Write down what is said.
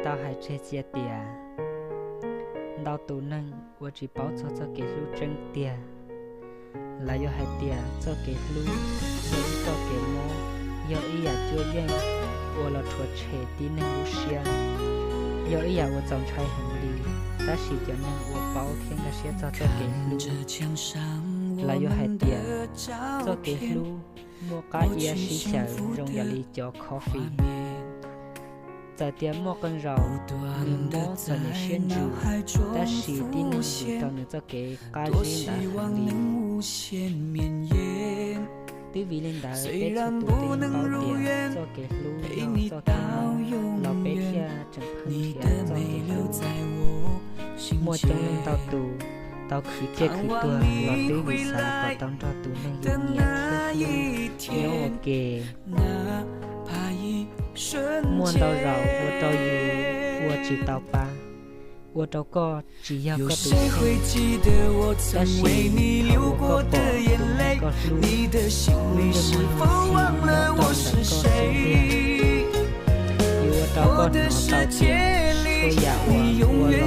tau hais tseg txhia tias ntau tus neeg ua tsis paub txog txoj kev hlub tseeb tiag. Lawv yuav hais tias txoj kev hlub yog ib txoj kev mob, yog ib yam cuab yeej ua los rhuav tshem tib neeg lub siab, yog ib yam uas txaus ntshai heev li. Tab sis cov neeg uas paub thiab nkag siab txog txoj kev hlub, lawv yuav hais tias txoj kev hlub muaj qab iab sib xyaw zoo yam li cov coffee. Txawm tias muaj qee zaus nws mob txog nws siab ntsws, tab sis tib neeg vwm rau nws txoj kev qab zib ntawd heev li. Twb vim li ntawd peb txhua tus thiaj paub tias txoj kev hlub yog txoj kev mob, los peb thiaj tseem pheej nrhiav txoj kev hlub. Muaj coob leej ntau tus tau khwv ciaj khwv tuag los twb vim xav kom tau nrog tus neeg yus nyiam thiab hlub nyob ua ke. Muaj ntau zaus ua rau yus ua tsis tau pa, ua rau koj tsis yog koj tus kheej, tab sis thaum uas koj pom tus neeg koj hlub lub ntsej muag luag ntxhi nyob rau ntawm koj xub ntiag, yuav ua rau koj hnov tau tias txhua yam uas ua